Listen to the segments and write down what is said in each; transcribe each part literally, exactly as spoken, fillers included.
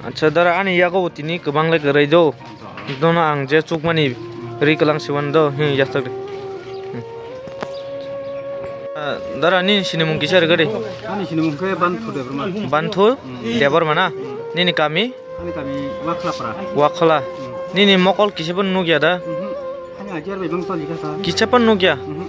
Acha dara ani yago bo tini kwbang le kwrwi do. Dono ang je chukmani ri kwlang siwan do. Hmm, yastak de. Hmm. Ah, dara nini sinimung kisa rwgadi? Ani sinimung khe Banthu Debbarma. Banthu Debbarma na? Nini kami? Ani kami Wakhlapra. Wakhala. Hmm. Nini mokol kisa bo nukya da? Mhm. Ani ajar bai bang tali kha sa. Kisa pon nukya? Mhm.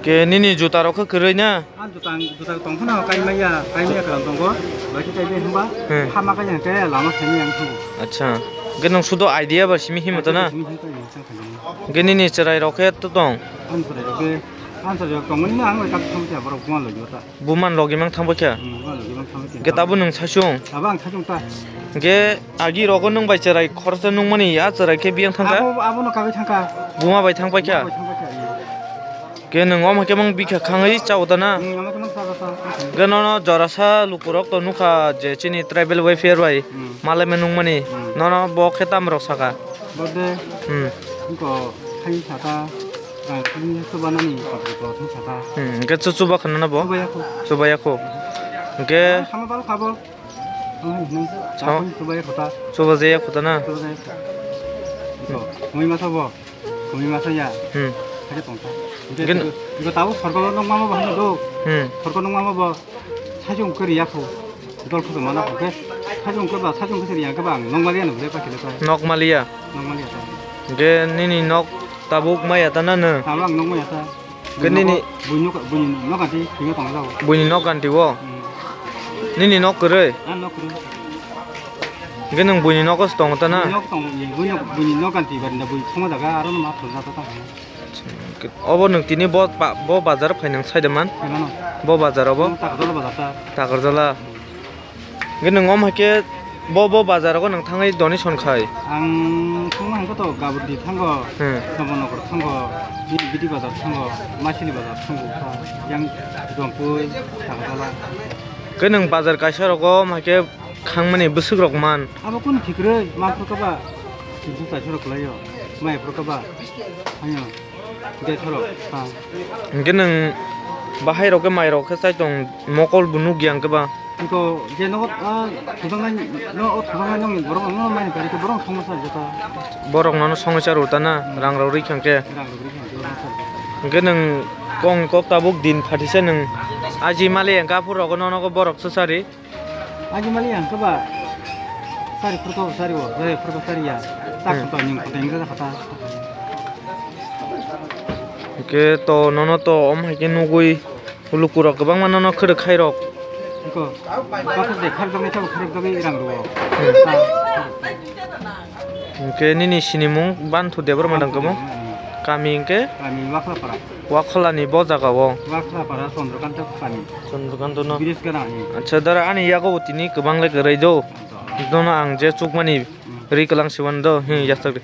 Ke nini juta rok khe kwrwi na? Ang juta, juta tong phano kaimaya, kaimaya kalam tongo. Bai khe kaimaya hwnba, hmm, hama kaya hwnkhe lama saimaya ang thango. Acha. Hwnkhe nwng sudo idea ba simi himo to na? Simi himo to, hmm, chang khainai. Hwnkhe nini chwrai rok khe to tong? Ang chwrai rok khe, ang chwrai rok tongmani no ang bai tak thang khe borok buman logi ta. Buman logi mang thang bai kha? Hmm, buman logi mang thang bai kha. Hwnkhe tabuk nwng saichung? Abo ang saichung ta. Hwnkhe agi rogo nwng bai chwrai khoroksa nukmani, a chwrai khe biyang thang kha? Abo, abono kagwi thang kha. Buma bai thang bai kha? Buma bai thang bai kha, iya. Ke nwng omo khe mang bikha khangwi chao ta na? Hmm, omo khe mang chao ta. Ke nono jorasa lukurok to nukha je chini tribal welfare bai, hmm, malai ma nungmani. Hmm. Nono bo khe tam rok saka? Bo de, hmm, ingko hai sata, rang kini chubanani kok kok thung sata. Hmm, ke chu chuba khana na bo? Chubaya kho. Chubaya kho. Ke sama bal khabo. Sama. Chuba jaya kho ta na? Chuba jaya kho. Ingko, mui masa bo. Kumi masa ya. Hmm. Haja tongkha. Gen- Igo tabo sorkar nokma bo hano do. Hmm. Sorkar nokma bo. Sajung kari ya kho. Dol kho mana kho ke. Sajung kho ba, sajung kho ya kho ba. Nokmaliya no bole pa kile ta. Nokmaliya. Nokmaliya ta. Ge nini nok tabuk maya ta na no? Tabuk ang nokmaya ta. Ge nini buino, buino nok anti, buino tong jago. Buini nok anti wo. Hmm. Nini nok kwrwi? Ah, nok kwrwi. Hwnkhe nwng buini nogo se tongo ta na? Buini nok tongo, buini nok, buini nok ganti barinda bui thangma jaga aro no ma thangma jaga tong. Obo nwng tini bo ba-, bo bazar phai nwng sai de man? Phai mano. Bo bazar obo? Takarjala bazar ta. Takarjala. Hwnkhe nwng om hai khe bo, bo bazar ogo nwng thangwi donation khai? Ang thangma hwnkhe to Gabudi thango, hmm, Nabanagar thango, Bidi bazar thango, Masili bazar thango, yang Dompui, Takarjala. Hwnkhe nwng bazar kaisa rogo om hai khe Khangmani bwswk rok man. Abo kunu thik rwi, ma phuru kaba. Tinso chaisa rok kwlaio. Mai phuru kaba. Haino. Deso rok. Ha. Hwnkhe nwng bahai rok khe mai rok khe chai tong mokol bo nukya hwnkhe ba. Iko je nogo, ah, thujaknai no, o thujaknai nong borok no mai pari khe borok songma sa jeta. Borok nono songwi charo ta na, hmm, rang rok rikha hwnkhe. Rang rok rikha hwnkhe borok sar. Hwnkhe nwng kong kok tabuk din phatisa nwng aji mali hwnkhe aphuru rogo nono borok swchari. Aji mali ang kaba sari phuru kabo sari o, sari phuru kabo sari ya. Tak hmm. Khata nyung khata ingka khata. Hwnkhe to nono to om hai khe nugwi lukurok kwbangma nono khwrwk khairok. Iko, kok de khar dogni tabo khwrwk dogni rang rwo. Hmm. Hwnkhe nini sinimung Banthu Debbarma dang kamo? Hmm. Kami hwnkhe? Kami Wakhlapara. Wakholani bo jaga o. Wakhlapara Chandrakanta kami. Chandrakanta no. Biris kana ni. Acha dara ani yago tini kwbang le kwrwi do. Dono ang je chukmani hmm. Ri kwlang siwan do. Hi yastak de.